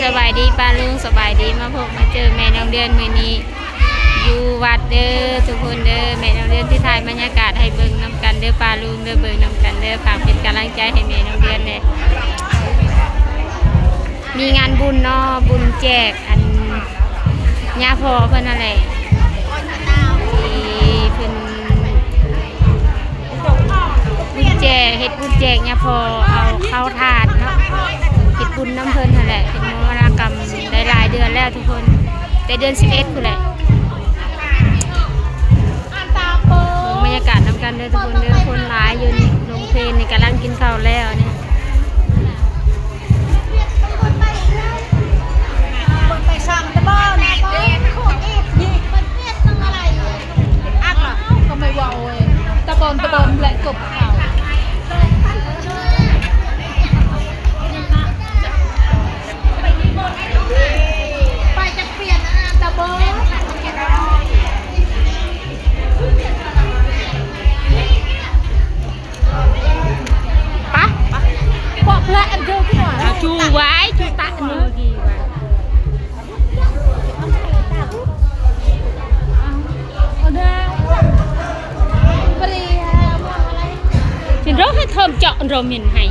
ສະບາຍດີປ້າລຸງ ສະບາຍດີ ມາພົບມາເຈີແມ່ນ້ອງເດືອນມື້ນີ້ຢູ່ວັດເດີທຸກຄົນເດີ. ແມ່ນ້ອງເດືອນຊິຖ່າຍບັນຍາກາດໃຫ້ເບິ່ງນຳກັນເດີປ້າລຸງເດີ ເບິ່ງນຳກັນເດີ ຝາກເປັນກຳລັງໃຈໃຫ້ແມ່ນ້ອງເດືອນແດ່. ມີງານບຸນເນາະ ບຸນແຈກອັນຍາພໍ່ເພິ່ນຫັ້ນແຫຼະ ທີ່ເພິ່ນ ບຸນແຈກ ເຮັດບຸນແຈກຍາພໍ່ ເອົາເຂົ້າທານເນາະ ເຮັດບຸນນຳເພິ່ນຫັ້ນແຫຼະ ເປັນມະລະກຳໄດ້ຫຼາຍເດືອນແລ້ວທຸກຄົນ ແຕ່ເດືອນສິບເອັດພຸ້ນແຫຼະ. ເບິ່ງບັນຍາກາດນຳກັນເດີທຸກຄົນເດີ ຄົນຫຼາຍຢູ່ນີ້ ໂຮງເພນນີ້ກຳລັງກິນເຂົ້າແລ້ວນີ້. ປະ ພວກເພື່ອນອັນເດີ ເອົາຈູໄວ້ ຈູຕະໜຶ່ງດີວ່າ ຊິໂດໃຫ້ເທີມເຈາະໂດມິນໃຫ້.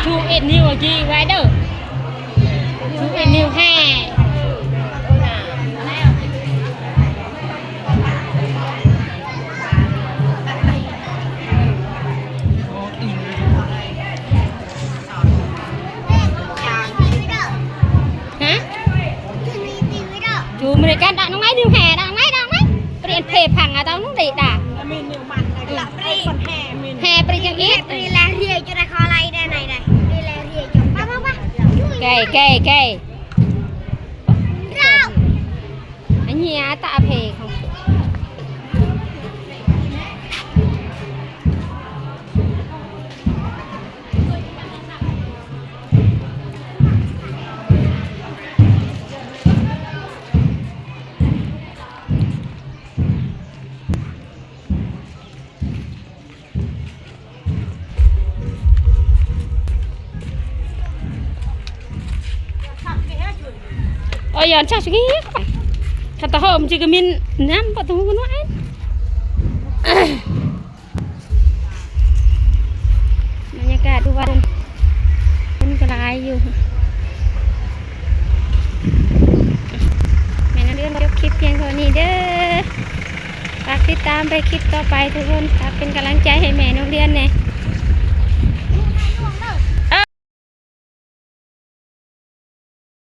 Two eight ນິ້ວກີ້ໄວ້ເດີ. ຮະ? ຈູມາເລີຍກັນ ດັກນ້ອງໄມ້ ນິ້ວແຫ່ ດັກນ້ອງໄມ້ ດັກນ້ອງໄມ້ ປຽນເພພັງອະ ຕ້ອງນຸ່ງເດດາ ແຫ່ປຣີຈັງອີກ ໄກ່ ໄກ່ ໄກ່ ອັນນີ້ອາຕາເພຂອງ ໂອ້ຍ ຍ້ອນຊາວສະກີ ຄັນຕາຫອມຈິກະມິນນ້ຳປະຕູນວາຍ. ບັນຍາກາດຢູ່ວັດ ຄົນກໍຫຼາຍຢູ່. ແມ່ນ້ອງເດືອນຈົບຄລິບພຽງເທົ່ານີ້ເດີ. ຝາກຕິດຕາມໄປຄລິບຕໍ່ໄປທຸກຄົນ. ຝາກເປັນກຳລັງໃຈໃຫ້ແມ່ນ້ອງເດືອນແດ່.